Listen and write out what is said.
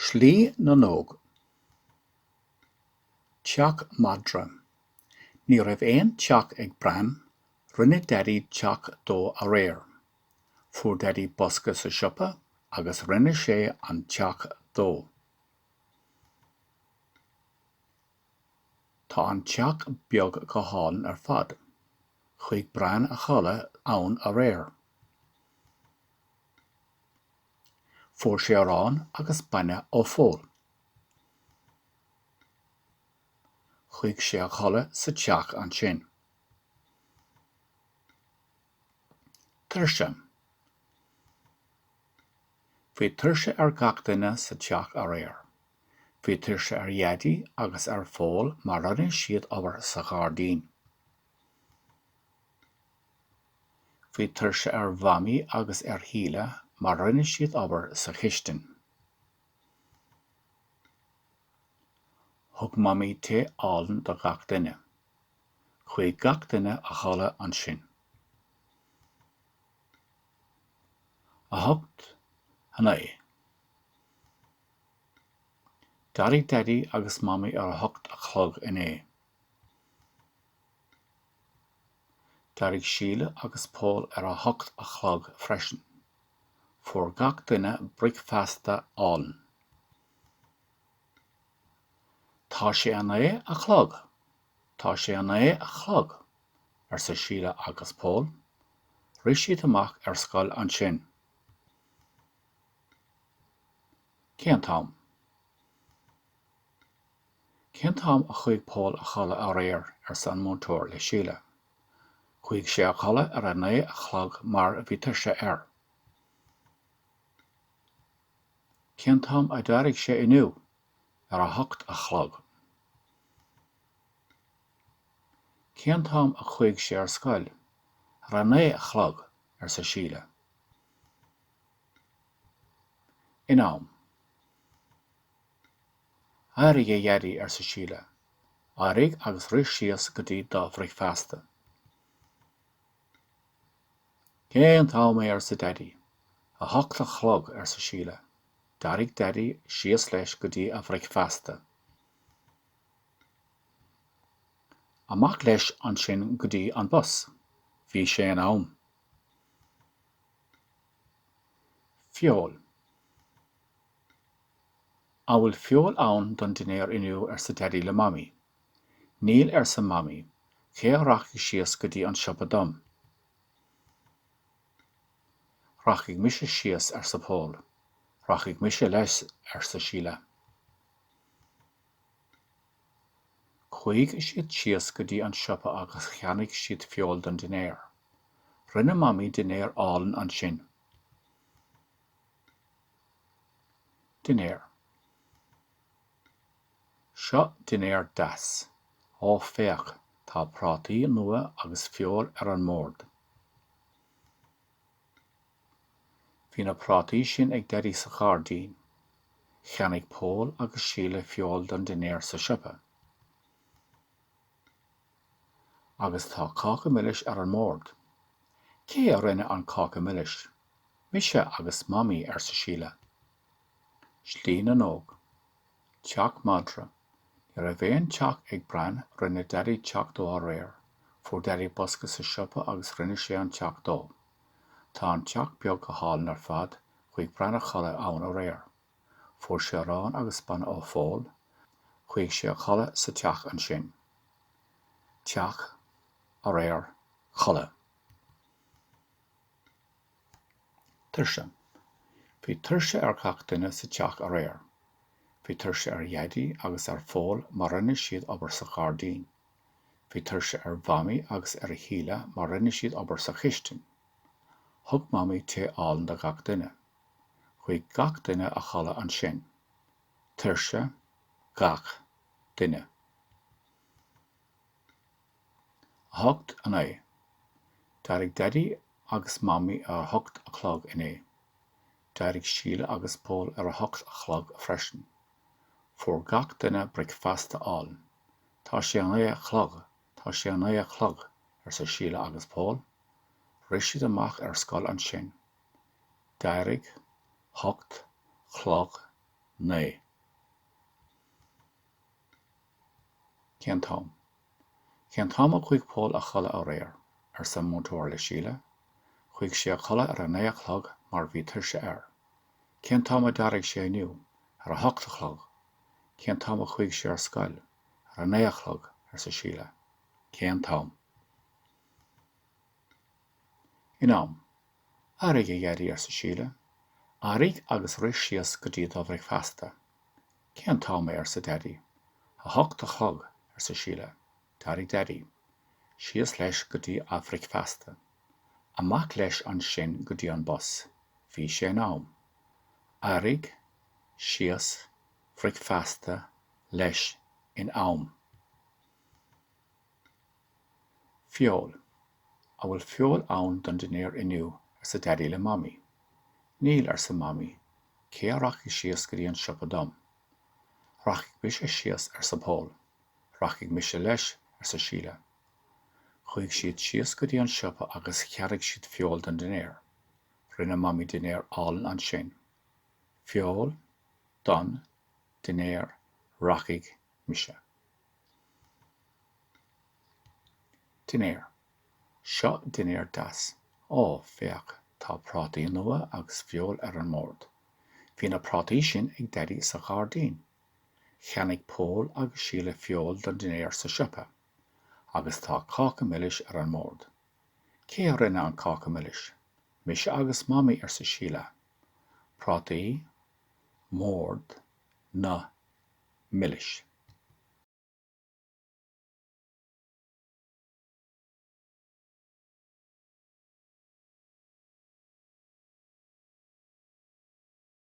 Slí na nÓg. Teach madra. Ní raibh aon teach ag Bran, rinne Daidí teach dó aréir. Fuair Daidí bosca sa siopa agus rinne sé an teach dó. Tá an teach beag go hálainn ar fad. Chuaigh Bran a chodladh ann aréir. Fuair sé arán agus bainne ó Phól. Chuaigh sé a chodladh sa teach ansin. Tuirse. Bhí tuirse ar gach duine sa teach aréir. Bhí tuirse ar Dhaidí agus ar Phól mar rinne siad obair sa ghairdín. Bhí tuirse ar Mhamaí agus ar Shíle mar rinne siad obair sa chistin. Thug Mamaí tae álainn do gach duine. Chuaigh gach duine a chodladh ansin. 8, 9. D'éirigh Daidí agus Mamaí ar a hocht a chlog inné. D'éirigh Síle agus Pól ar a hocht a chlog freisin. Fuair gach duine bricfeasta álainn. Tá sé a naoi a chlog! Tá sé a naoi a chlog! arsa Síle agus Pól. Rith siad amach ar scoil ansin. Cén t-am? Cén t-am a chuaigh Pól a chodladh aréir? arsa an múinteoir le Síle. Chuaigh sé a chodladh ar a naoi a chlog mar bhí tuirse air. Cén t-am a d'éirigh sé inniu? Ar a hocht a chlog. Cén t-am a chuaigh sé ar scoil? Ar a naoi a chlog, arsa Síle. In am. Éirigh, a Dhaidí, arsa Síle. Éirigh agus rith síos go dtí do bhricfeasta. Cén t-am é? arsa Daidí. A hocht a chlog, arsa Síle. D'éirigh Daidí síos leis go dtí a bhricfeasta. Amach leis ansin go dtí an bus. Bhí sé in am. Feoil. An bhfuil feoil ann don dinnéar inniu arsa Daidí le Mamaí. Níl arsa Mamaí, cé a rachaidh síos go dtí an siopa dom? Rachaidh mise síos arsa Pól. Rachaidh mise leis arsa Síle. Chuaigh siad síos go dtí an siopa agus cheannaigh siad feoil don dinnéar. Rinne Mamaí dinnéar álainn ansin. Dinnéar. Seo dinnéar deas. Ó féach, tá prátaí nua agus feoil ar an mbord. Bhí na prátaí sin ag Daidí sa ghairdín. Cheannaigh Pól agus Síle feoil don dinnéar sa siopa. Agus tá cáca milis ar an mbord. Cé a rinne an cáca milis? Mise agus Mamaí, arsa Síle. Slí na nÓg. Teach madra. Ní raibh aon teach ag Bran, rinne Daidí teach dó aréir. Fuair Daidí bosca sa siopa agus rinne sé an teach dó. Tá an teach beag go hálainn ar fad, chuaigh Bran a chodladh ann aréir. Fuair sé arán agus bainne ó Phól, chuaigh sé a chodladh sa teach ansin. Teach, aréir, codladh. Tuirse. Bhí tuirse ar gach duine sa teach aréir. Bhí tuirse ar Dhaidí agus ar Phól mar rinne siad obair sa ghairdín. Bhí tuirse ar Mhamaí agus ar Shíle mar rinne siad obair sa chistin. Thug Mamaí tae álainn do gach duine. Chuaigh gach duine a chodladh ansin. Tuirse, gach, duine. 8, 9. D'éirigh Daidí agus Mamaí ar a hocht a chlog inné. D'éirigh Síle agus Pól ar a hocht a chlog freisin. Fuair gach duine bricfeasta álainn. Tá sé a naoi a chlog! Tá sé a naoi a chlog! arsa Síle agus Pól. Rith siad amach ar scoil ansin. D'éirigh, hocht, chlog, 9. Cén t-am? Cén t-am a chuaigh Pól a chodladh aréir? arsa an múinteoir le Síle. Chuaigh sé a chodladh ar a naoi a chlog mar bhí tuirse air. Cén t-am a d'éirigh sé inniu? Ar a hocht a chlog. Cén t-am a chuaigh sé ar scoil? Ar a naoi a chlog, arsa Síle. Cén t-am? In am. Éirigh, a Dhaidí, arsa Síle. Éirigh agus rith síos go dtí do bhricfeasta. Cén t-am é? arsa Daidí. A hocht a chlog, arsa Síle. D'éirigh Daidí. Síos leis go dtí a bhricfeasta. Amach leis ansin go dtí an bus. Bhí sé in am. Éirigh, síos, bricfeasta, leis, in am. Feoil. An bhfuil feoil ann don dinnéar inniu? arsa Daidí le Mamaí. Níl, arsa Mamaí. Cé a rachaidh síos go dtí an siopa dom? Rachaidh mise síos, arsa Pól. Rachaidh mise leis, arsa Síle. Chuaigh siad síos go dtí an siopa agus cheannaigh siad feoil don dinnéar. Rinne Mamaí dinnéar álainn ansin. Feoil, don, dinnéar, rachaidh, mise. Dinnéar. Seo dinnéar deas. Ó, féach, tá prátaí nua agus feoil ar an mbord. Bhí na prátaí sin ag Daidí sa ghairdín. Cheannaigh Pól agus Síle feoil don dinnéar sa siopa. Agus tá cáca milis ar an mbord. Cé a rinne an cáca milis? Mise agus Mamaí, arsa Síle. Prátaí, mbord, na, milis.